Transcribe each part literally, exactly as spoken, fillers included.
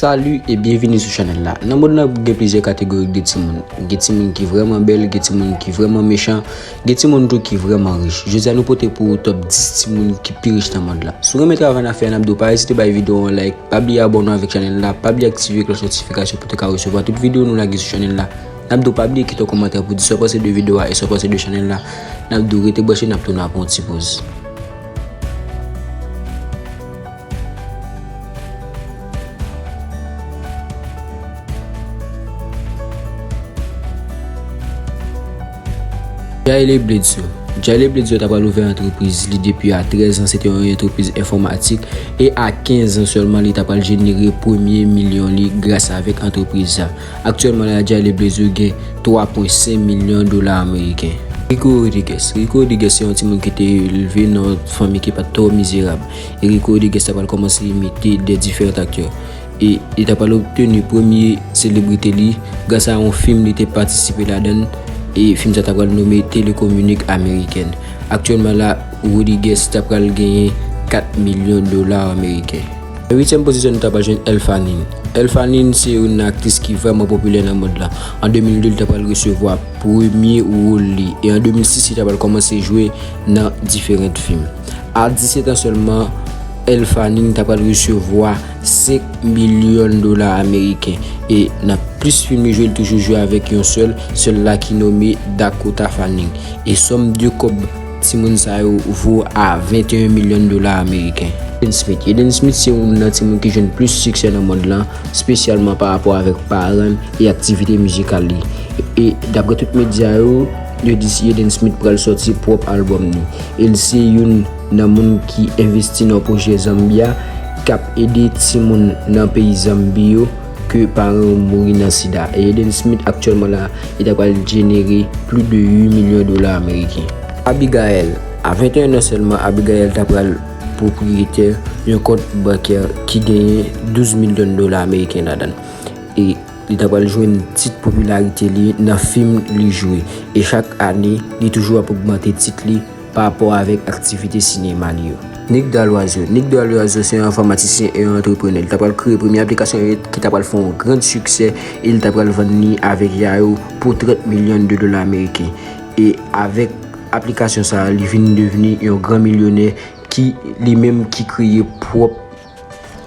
Salut e byenvini sou chanèl la. Nan mond lan gen plizyè kategori de timoun. Gen timoun ki vrèman bèl, gen timoun ki vrèman mechan, gen timoun tou ki vrèman rich. Jodi a nou pote pou ou top dis timoun ki pi rich nan mond lan. Si w renmen travay n ap fè a, n ap di w pa ezite bay videyo a yon like, pa bliye abòne w avèk chanèl la, pa bliye aktive klòch notifikasyon pou w te ka resevwa tout videyo nou lage sou chanèl la. N ap di w pa bliye kite yon kòmantè pou di sa w panse de videyo a e sa w panse de chanèl la. N ap di w rete branche, n ap tounen apre yon ti poz. Jaile Bledsoe. Jaile Bledsoe ta pral ouvè antrepriz li depi a trèz an, se te yon antrepriz enfòmatik, e a kenz an sèlman li ta pral jenere premye milyon li gras avèk antrepriz sa. Aktyèlman la, Jaile Bledsoe gen twa pwen senk milyon dola ameriken. Rico Rodriguez. Rico Rodriguez se yon timoun ki te elve nan yon fanmi ki pa t twò mizerab. E Rico Rodriguez ta pral kòmanse imite de diferan aktè. E li ta pral obteni premye selebrite li gras a yon fim li te patisipe ladan l, e fim sa ta pral nome Télécommune Américaine. Aktyèlman la, Rodriguez ta pral genyen kat milyon dola ameriken. Nan uityèm pozisyon, nou ta pral jwenn Elle Fanning. Elle Fanning se youn nan aktris ki vrèman popilè nan mond lan. An de mil de, li ta pral resevwa premye wòl li, e an de mil sis, li ta pral kòmanse jwe nan diferan fim. A disèt an sèlman, Elle Fanning ta pral resevwa senk milyon dola ameriken. E nan plis fim li jwe, li toujou jwe avèk yon sèl, sèl la ki nome Dakota Fanning. E sòm de kòb timoun sa yo vo a venteyen milyon dola ameriken. Jaden Smith. Jaden Smith se youn nan timoun ki jwenn plis siksè nan mond lan, espesyalman pa rapò avèk paran l e aktivite mizikal li. E daprè tout medya yo, yo di Jaden Smith pral sòti pwòp albòm li. E l se youn nan moun ki envesti nan pwojè Zambia, k ap ede timoun nan peyi Zambi yo ke paran yo mouri nan sida. E Jaden Smith aktyèlman la, li ta pral jenere plis de uit milyon dola ameriken. Abigail. A venteyen an sèlman, Abigail ta pral pwopriyetè yon kont bankè ki genyen douz milyon dola ameriken ladan l. E li ta pral jwenn tit popilarite li nan fim li jwe. E chak ane, li toujou ap ogmante tit li pa rapò avèk aktivite sinema li yo. Nick Dalloiseau. Nick Dalloiseau se yon enfòmatisyen e yon antreprenè. Li ta pral kreye premye aplikasyon ki ta pral fè yon gran siksè e li ta pral vann li avèk Yahoo pou trant milyon de dola ameriken. E avèk aplikasyon sa a, li vin devni yon gran milyonè ki li menm ki kreye pwòp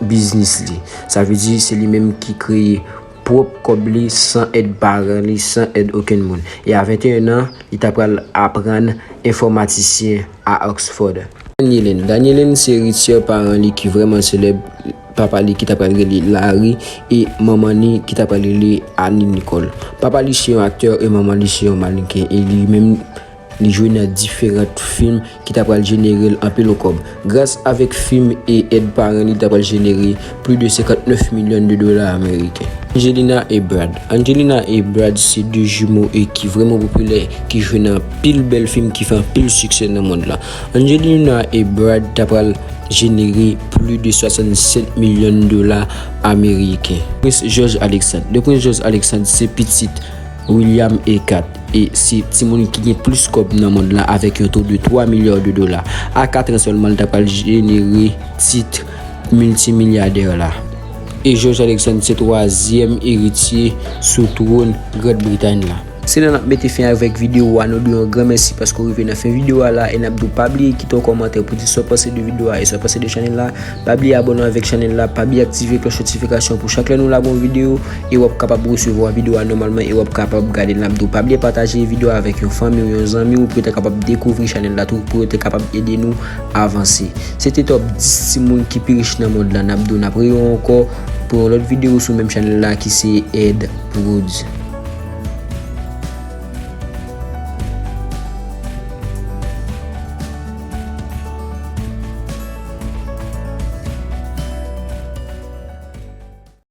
biznis li. Sa vle di se li menm ki kreye pwòp kòb li san èd paran li, san èd okenn moun. E a venteyen an, li ta pral aprann enfòmatisyen a Oxford. Dany Allen. Dany Allen se erityè paran li ki vrèman selèb, papa li ki ta pral rele Larry e manman li ki ta pral rele Annie Nicole. Papa li se yon aktè e manman li se yon mannken e li menm li jwe nan diferan fim ki ta pral jenere l anpil kòb. Gras avèk fim e èd paran li, li ta pral jenere plis de senkantnèf milyon de dola ameriken. Angelina e Brad. Angelina e Brad se de jimo e ki vrèman popilè, ki jwe nan anpil bèl fim, ki fè anpil siksè nan mond lan. Angelina e Brad ta pral jenere plis de swasannsenk milyon dola ameriken. Prince George Alexandre. Le Prince George Alexandre se pitit William e Kate, e se timoun ki gen plis kòb nan mond lan avèk yon to de twa milya de dola. A kat an sèlman, li ta pral jenere tit miltimilyadè la. E George Alexandre se twazyèm eritye sou twòn Grand Britany la. Se la n ap mete fen avèk videyo a. Nou di w yon gran mèsi paske w rive nan fen videyo a la e n ap di w pa bliye kite yon kòmantè pou di sa w panse de videyo a e sa w panse de chanèl la. Pa bliye abòne w avèk chanèl la, pa bliye aktive klòch notifikasyon pou chak lè nou lage yon videyo, e w ap kapab resevwa videyo a nòmalman e w ap kapab gade l. N ap di w pa bliye pataje videyo a avèk yon fanmi w, yon zanmi w, pou yo te kapab dekouvri chanèl la tou, pou yo te kapab ede nou avanse. Se te top dis timoun ki pi rich nan mond lan. N ap di w n ap reyè w ankò pou yon lòt videyo sou menm chanèl la ki se Ed Prodz.